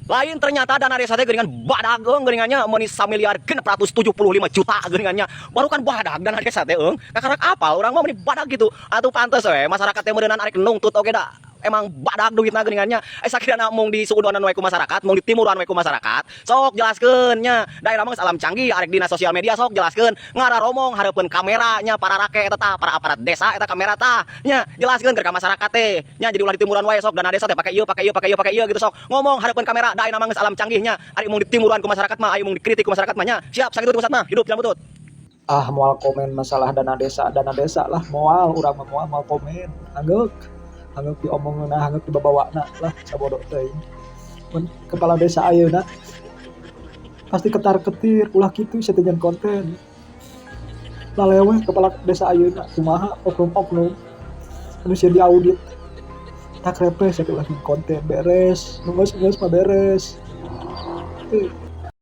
Lain, ternyata dana desa teh geuningan badag eung geuningannya, meuni 1 miliar 675 juta geuningannya. Baru kan badag dana desa teh eung. Kakarak apal urang mah, meuni badag gitu. Atuh pantes we masyarakat teh meureunan arek nungtut oge da emang badag duitna geuningannya. Eh, sakirana mung disuudonan we ku masyarakat, mung ditimuran we ku masyarakat. Sok jelaskeun nya. Daerah mah geus alam canggih, arek dina sosial media sok jelaskeun. Ngararomong hareupeun kamera nya para rake eta tah, para aparat desa eta kamera tah. Nya jelaskeun ke masyarakat teh. Nya jadi ulah ditimuran wae, sok dana desa teh pake ieu, pake ieu, pake ieu, pake ieu gitu, sok. Ngomong hareupeun kamera, da ayeuna mah geus alam canggih nya. Ari mung ditimuran ku masyarakat mah, ari mung dikritik ku masyarakat mah nya. Siap, sakitu ti pusat mah. Hidup jalan butut. Ah, moal komen masalah dana desa lah, moal urang mah, moal moal komen. Angeuk angeuk diomongeunna, angeuk dibabawana lah, sabodo teuing. Mun kepala desa ayeuna pasti ketar ketir, ulah kitu sia teh konten. Laleweh kepala desa ayeuna, kumaha oknum-oknum anu sieun diaudit. Tak repes sia teh, ulah konten, beres nu geus geus mah beres. Eh.